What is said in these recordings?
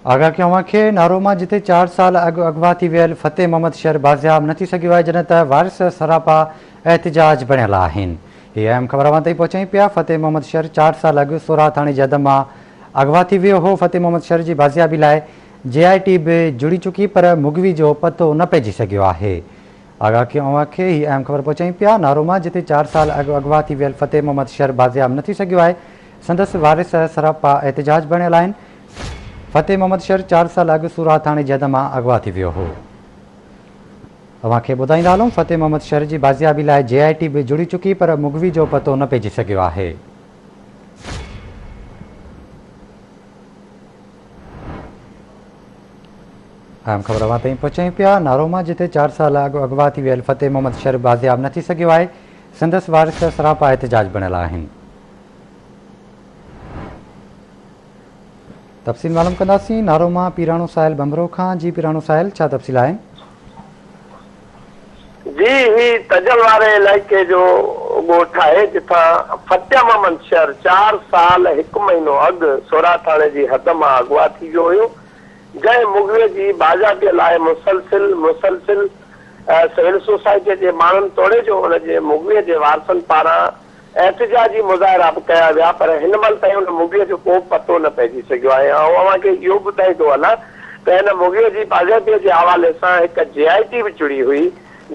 آگاهه ڪيون اوهان کي نارو مان جتي چار سال اڳ اغوا ٿي ويل فتح محمد شر بازياب نه ٿي سگهيو آهي جڏهن ته وارث سراپا احتجاج بڻيل آهن هي اهم خبر اوهان تائين پهچايون پيا فتح محمد شر چار سال اڳ سورها ٿاڻي جي حد مان اغوا ٿي ويو هو فتح محمد شر جي بازيابي لاء جي آء ٽي به جڙي چڪي پر مغوي جو پتو نه پئجي سگهيو آهي آگاهه ڪيون اوهان کي هي اهم خبر پهچايون پيا نارو مان جتي چار سال اڳ اغوا ٿي ويل فتح محمد شر بازياب نه ٿي سگهيو آهي سندس وارث سراپا احتجاج بڻيل آهن فتح محمد شر چار سال اڳ سورها ٿاڻي جي حد مان اغوا ٿي ويو هو. اوهان کي ٻڌائيندا هلون فتح محمد شر جي بازيابي لاء جي آء ٽي به جڙي چڪي پر مغوي جو پتو نه پئجي سگهيو آهي. اهم خبر اوهان تائين پهچايون پيا نارو مان جتي چار سال اڳ اغوا ٿي ويل فتح محمد شر بازياب نه ٿي سگهيو آهي سندس وارث سراپا احتجاج بڻيل آهن. تفصيل معلوم ڪنداسين نارو مان پيراڻو ساحل ڀنڀرو کان جي پيراڻو ساحل ڇا تفصيل آهن. جي هي تجل واري علائقي جو ڳوٺ آهي جتان فتح محمد شر چار سال هڪ مهينو اڳ سورا ٿاڻي جي حد مان اغوا ٿي ويو هيو جنهن مغوي جي بازيابي لاء مسلسل مسلسل سول سوسائٽي جي ماڻهن توڙي جو ان جي مغوي جي وارثن پاران احتجاجي مظاهرا به ڪيا ويا پر هن مهل تائين ان مغوي جو ڪو به پتو نه پئجي سگهيو آهي. آئون اوهان کي اهو به ٻڌائيندو هلان ته ان مغوي جي بازيابيء جي حوالي سان هڪ جي آء ٽي به جڙي هئي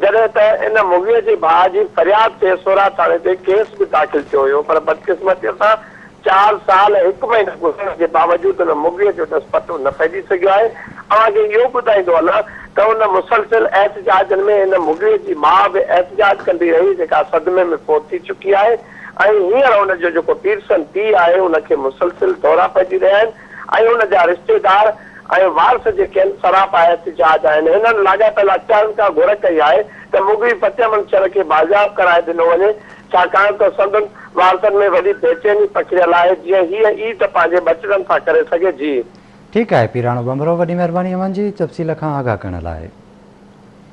جڏهن ته ان مغوي جي ڀاء جي فرياد تي سورا ٿاڻي تي ڪيس به داخل ٿيو هيو پر بدقسمتيء سان چار سال هڪ مهينو گذرڻ جي باوجود ان مغوي جو ڏس پتو نه پئجي سگهيو آهي. اوهان کي اهو به ٻڌائيندو هلان ته ان مسلسل احتجاجن ۾ ان مغوي جي ماء به احتجاج ڪندي رهي جيڪا صدمي ۾ فوت ٿي چڪي آهي ۽ هينئر ان جو جيڪو پيرسن پيء آهي ان کي مسلسل دورا پئجي رهيا آهن ۽ ان جا رشتيدار ۽ وارث جيڪي آهن سراپا احتجاج آهن. هنن لاڳاپيل اختيارين کان گهر ڪئي آهي ته مغوي فتح محمد شر کي بازياب ڪرائي ڏنو وڃي ڇاڪاڻ ته سندن وارثن ۾ وڏي بيچيني پکڙيل آهي جيئن هيء عيد پنهنجي ٻچڙن سان ڪري سگهي. جي. ٺيڪ آهي پيراڻو ٻنڀرو وڏي مهرباني اوهان جي تفصيل کان آگاهه ڪرڻ لاء.